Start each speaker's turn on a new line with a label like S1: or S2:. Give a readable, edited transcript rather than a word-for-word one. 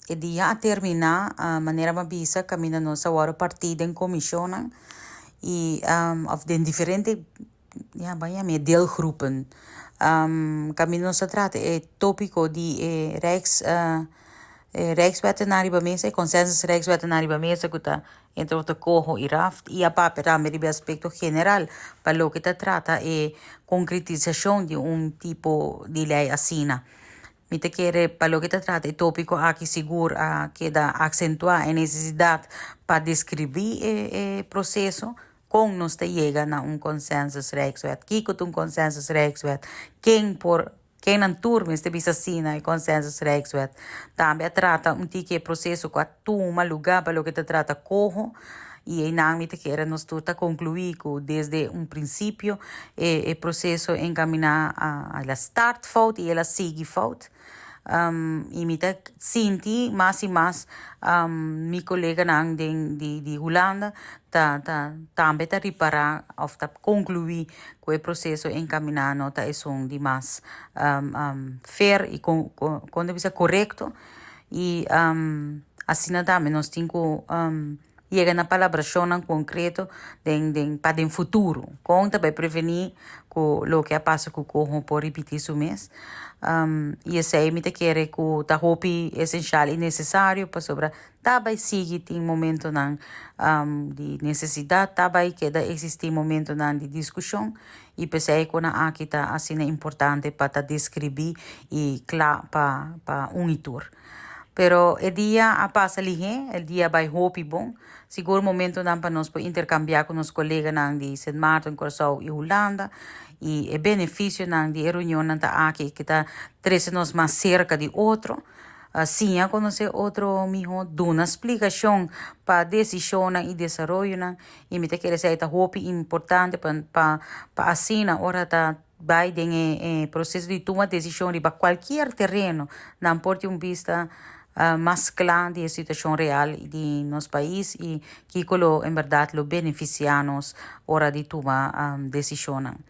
S1: E dia a terminá manera mi a bisa kaminda nos a wòrdu partí den komishonnan i òf den diferente ya ban yam'é deelgroepen. Kaminda nos a trata e tópiko di e Rijks e Rijkswettenan riba mesa, e consensus Rijkswettenan riba mesa ku ta entre otro Coho i Raft i a papia tambe riba e aspekto general pa loke ta trata e konkretisashon di un tipo di lei asina. Mi ta kere pa loke ta trata e tópiko aki sigur a keda aksentuá e nesesidat pa deskribí e e proseso, kon nos ta yega na un consensus Rijkswet, kiko ta un consensus Rijkswet, ken por kennan tur mester bisa sí na e consensus Rijkswet. Tambe a trata un tiki e proseso ku a tuma lugá pa loke ta trata koho i einan mi ta kere nos tur ta konkluí ku desde un prinsipio e e proseso enkaminá a el a start fout i el a sigui fout. I mi ta sinti mas i mas mi koleganan den di di Hulanda ta ta tambe ta ripará òf ta konkluí ku e proseso enkaminá no ta esun di mas fair i kon kon ta bisa korekto i asina tambe nos tin ku yega na palabrashonnan konkreto den den pa den futuro. Kon ta bai prevení ku loke a pasa ku Coho por ripití su mes? I esei mi ta kere ku ta hopi esenshal i nesesario pasobra ta bai sigui tin momentonan di nesesidat, ta bai keda eksistí momentonan di diskushon i p'esei ku nan aki ta asina importante pa ta deskribí i kla pa pa un i tur. Pero e dia a pasa lihé, e dia a bai hopi bon. Sigur momentonan pa nos por interkambiá ku nos koleganan di Sint Maarten, Kòrsou i Hulanda i e benefisionan di e reunionnan ta aki ku ta trese nos mas serka di otro, siña konosé otro mihó, duna splikashon pa desishonnan i desaroyonan i mi ta kere esei ta hopi importante pa pa pa asina ora ta Bai den e proseso di tuma desishon riba kualkier tereno, nan por tin un bista mas kla di e situashon real di nos pais i kiko lo en bèrdat lo benefisiá nos ora di tuma desishonnan.